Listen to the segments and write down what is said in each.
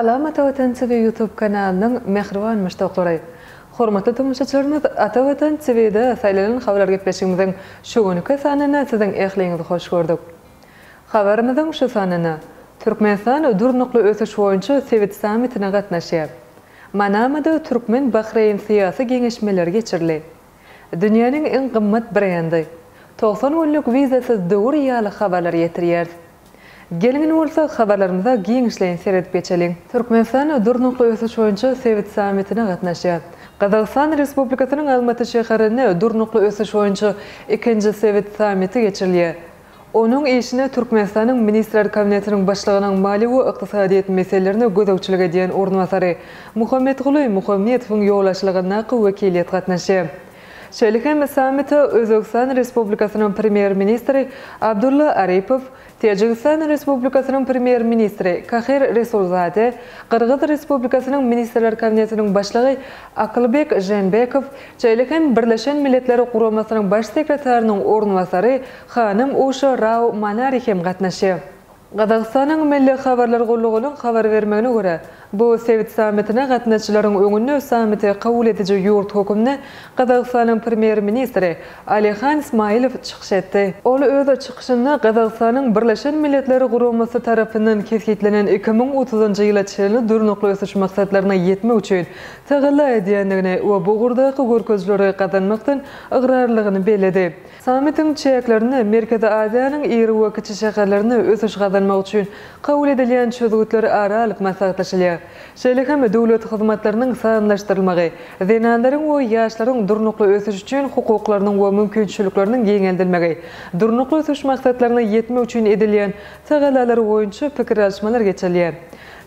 Salam Ata Watan TV YouTube kanalynyň mähriban muşdaklary! Hormatly tomaşaçylarymyz Ata Watan TV-de Saýlanan habarlar gepleşigimiziň şu günki sanynda siziň ähliňizi hoş gördük. Habarymyzyň şu sanynda Türkmenistan Durnukly ösüş boýunça sebit sammitine gatnaşýar. Manamada türkmen-bahreýn syýasy geňeşmeleri geçirildi. Dünýäniň iň gymmat brendi, 90 günlük wizasyz döwür ýaly habarlary ýetirýäris. Geliň indi bolsa habarlarymyza giňişleýin seredip geçeliň. Türkmenistan Durnukly ösüş boýunça sebit sammitine gatnaşýar. Gazagystan Respublikasynyň Almaty şäherinde Durnukly ösüş boýunça ikinji sebit sammiti geçirilýär. Onuň işine Türkmenistanyň Ministrler Kabinetiniň Başlygynyň maliýe we ykdysadyýet meselelerine gözegçilik edýän orunbasary Muhammetguly Muhammetowyň ýolbaşçylygyndaky wekiliýet gatnaşýar. Şeýle hem sammite Özbegistan Respublikasynyň Premýer-ministri Abdulla Aripow, Täjigistan Respublikasynyň Premýer-ministri Kahir Resulzade, Gyrgyz Respublikasynyň Ministrler Kabinetiniň Başlygy Akylbek Žeenbekow, şeýle hem Birleşen Milletler Guramasynyň Baş sekretarynyň orunbasary hanym Uşa Rao Manari hem gatnaşýar. Gazagystanyň Milli habarlar gullugynyň habar bermegine görä, bu sebit sammitine gatnaşyjylaryň öňünde sammiti kabul ediji ýurt hökmünde Gazagystanyň Premýer-ministri Alihan Smailow çykyş etdi. Ol öz çykyşynda Gazagystanyň Birleşen Milletler Guramasy tarapyndan kesgitlenen 2030-njy ýyla çenli Durnukly ösüş maksatlaryna ýetmek üçin tagalla edýändigini we bu ugurdaky görkezijileri gazanmakdan ygrarlylygyny belledi. Sammitiň çäklerinde Merkezi Aziýanyň iri we kiçi şäherlerinde ösüş gazanmak üçin kabul edilýän çözgütler ara alyp maslahatlaşylýar. Şeýle hem döwlet hyzmatlarynyň sanlaşdyrylmagy, zenanlaryň we ýaşlaryň durnukly ösüş üçin hukuklarynyň we mümkinçilikleriniň giňeldilmegi, Durnukly ösüş maksatlaryna ýetmek üçin edilýän tagallalar boýunça pikir alyşmalar geçirilýär.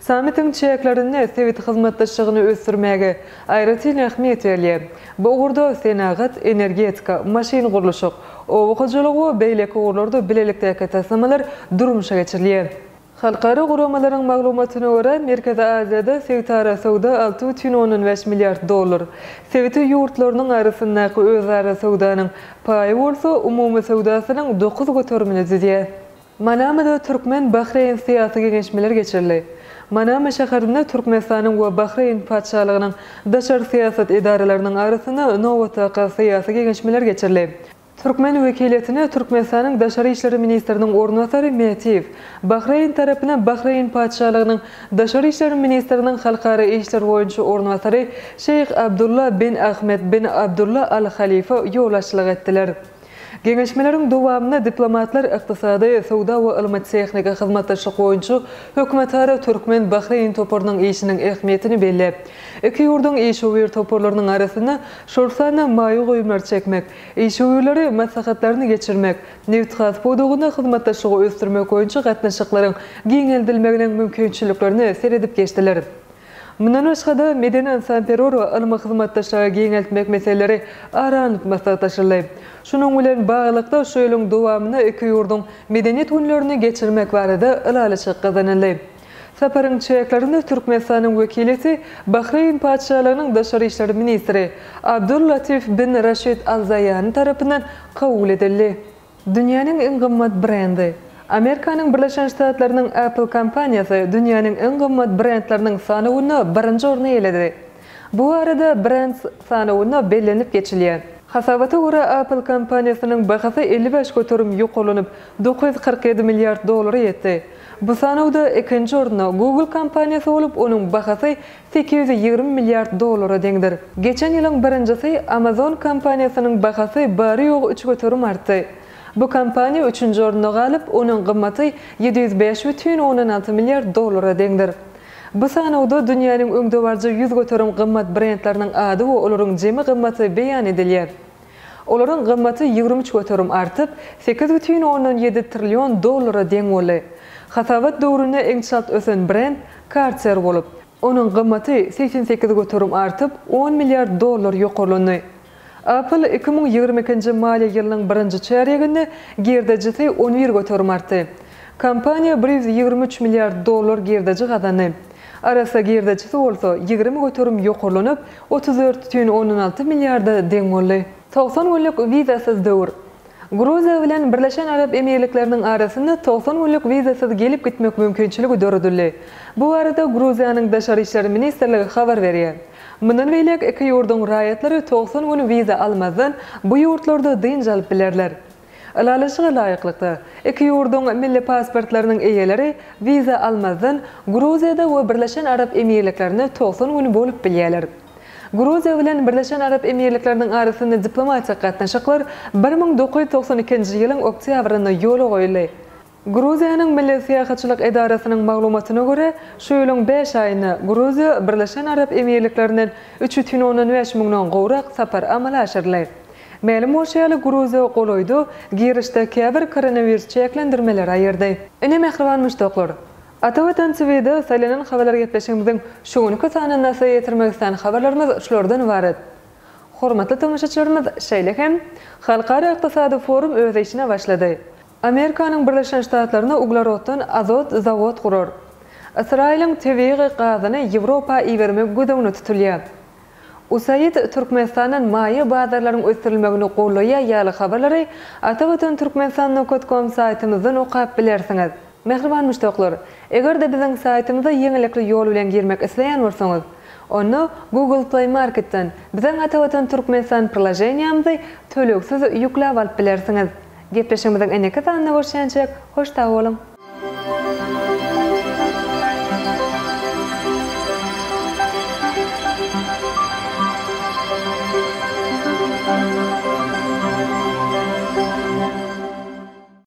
Sammitiň çäklerinde sebit hyzmatdaşlygyny ösdürmäge aýratyn ähmiýet berilýär. Bu ugurda senagat, energetika, maşyn gurluşyk, oba hojalygy we beýleki ugurlarda bilelikdäki taslamalar durmuşa geçirilýär. Halkara guramalaryň maglumatyna görä, Merkezi Aziýada sebitara söwda 6,5 milliard dollar, sebiti ýurtlarynyň arasyndaky özara söwdanyň paýy bolsa umumy söwdasynyň 9 göterimini düzýär. Manamada türkmen-bahreýn syýasy geňeşmeler geçirildi. Manama şäherinde Türkmenistanyň we Bahreýn Patyşalygynyň daşary syýasat edaralarynyň arasynda nobatdaky syýasy geňeşmeler geçirildi. Türkmen wekiliýetine Türkmenistanyň daşary işler ministriniň orunbasary Mätiýew, Bahreýn tarapyna Bahreýn Patyşalygynyň daşary işler ministriniň halkara işler boýunça orunbasary Şeýh Abdulla bin Ahmed bin Abdulla Al Halifa ýolbaşçylyk etdiler. Geňeşmeleriň dowamynda diplomatlar ykdysady, söwda we ylmy-tehniki hyzmatdaşlyk boýunça hökümetara türkmen-bahreýn toparynyň işiniň ähmiýetini belläp, iki ýurduň işewür toparlarynyň arasynda, şol sanda maýa goýumlary çekmek, işewürleri maslahatlaryny geçirmek, nebitgaz pudagynda hyzmatdaşlygy ösdürmek boýunça gatnaşyklaryň giňeldilmeginiň mümkinçiliklerine seredip geçdiler. Mundan başga-da, medeni-ynsanperwer we ylmy hyzmatdaşlygy giňeltmek meseleleri ara alnyp maslahatlaşyldy. Şunuň bilen baglylykda, şu ýylyň dowamynda iki ýurduň Medeniýet günlerini geçirmek barada ylalaşyk gazanyldy. Saparyň çäklerinde Türkmenistanyň wekiliýeti Bahreýn Patyşalygynyň daşary işler ministri Abdul Latif bin Raşid Al Zaýani tarapyndan kabul edildi. Dünýäniň iň gymmat brendi. Amerikanyň Birleşen Ştatlarynyň Apple kompaniýasy dünýäniň iň gymmat brendleriniň sanawynda birinji orny eýeledi. Bu barada Brands sanawynda bellenip geçilýär. Hasabata görä, Apple kompaniýasynyň bahasy 55% ýokarlanyp, 947 milliard dollara ýetdi. Bu sanawda ikinji orunda Google kompaniýasy bolup, onuň bahasy 820 milliard dollara deňdir. Geçen ýylyň birinjisi Amazon kompaniýasynyň bahasy bary-ýogy 3% artdy. Bu kompaniýa üçünji orunda galyp, onuň gymmaty 705,6 milliard dollara deňdir. Bu sanawda dünýäniň öňdebaryjy 100% gymmat brendleriniň ady we olaryň jemi gymmaty beýan edilýär. Olaryň gymmaty 23% artyp, 8,7 trillion dollara deň boldy. Hasabat döwründe iň çalt ösen brend Cartier bolup, onuň gymmaty 88% artyp, 10 milliard dollar ýokarlandy. Apple 2022-nji maliýe ýylynyň birinji çärýeginde girdejisi 11% artdy. Kompaniýa 123 milliard dollar girdeji gazandy. Arassa girdejisi bolsa 20% ýokarlanyp, 34,6 milliarda deň boldy. 90 günlük wizasyz döwür. Gruziýa bilen Birleşen Arap Emirlikleriniň arasynda 90 günlük wizasyz gelip-gitmek mümkinçiligi döredildi. Bu barada Gruziýanyň Daşary işler ministrligi habar berýär. Mundan beýläk iki ýurduň raýatlary 90 gün wiza almazdan bu ýurtlarda dynç alyp bilerler. Ylalaşyga laýyklykda, iki ýurduň milli pasportlarynyň eýeleri wiza almazdan Gruziýada we Birleşen Arap Emirliklerinde 90 gün bolup bilýärler. Gruziýa bilen Birleşen Arap Emirlikleriniň arasynda diplomatik gatnaşyklar 1992-nji ýylyň oktýabrynda ýola goýuldy. Gruziýanyň Milli syýahatçylyk edarasynyň maglumatyna görä, şu ýylyň bäş aýynda Gruziýa Birleşen Arap Emirliklerinden üç bütin ondan bäş müňden gowrak sapar amala aşyryldy. Mälim bolşy ýaly, Gruziýa golaýda girişde käbir koronawirus çäklendirmeleri aýyrdy. Ine, mähriban muşdaklar, Ata Watan TVde saýlanan habarlar gepleşigimiziň şu günki sanynda size ýetirmek islän habarlarymyz şulardan ybarat. Hormatly tomaşaçylarymyz, şeýle hem, Halkara ykdysady forum öz işine başlady. Amerikanyň Birleşen Ştatlarynda ugleroddan azot zawod gurar. Ysraýylyň tebigy gazyny Ýewropa ibermek göz öňünde tutulýar. USAID Türkmenistandan maýa bazarlaryň ösdürilmegini gollaýar ýaly habarlary Atavatan Türkmenistan nokat kom saýtymyzdan okap bilersiňiz. Mähriban muşdaklar, eger-de biziň saýtymyza ýeňillikli ýol bilen girmek isleýän bolsaňyz, onda Google Play Marketden biziň Atavatan Türkmenistan priloženiýamyzy tölegsiz ýükläp alyp bilersiňiz. Gepleşigimiziň indiki sanynda görüşýänçäk, hoş sag boluň!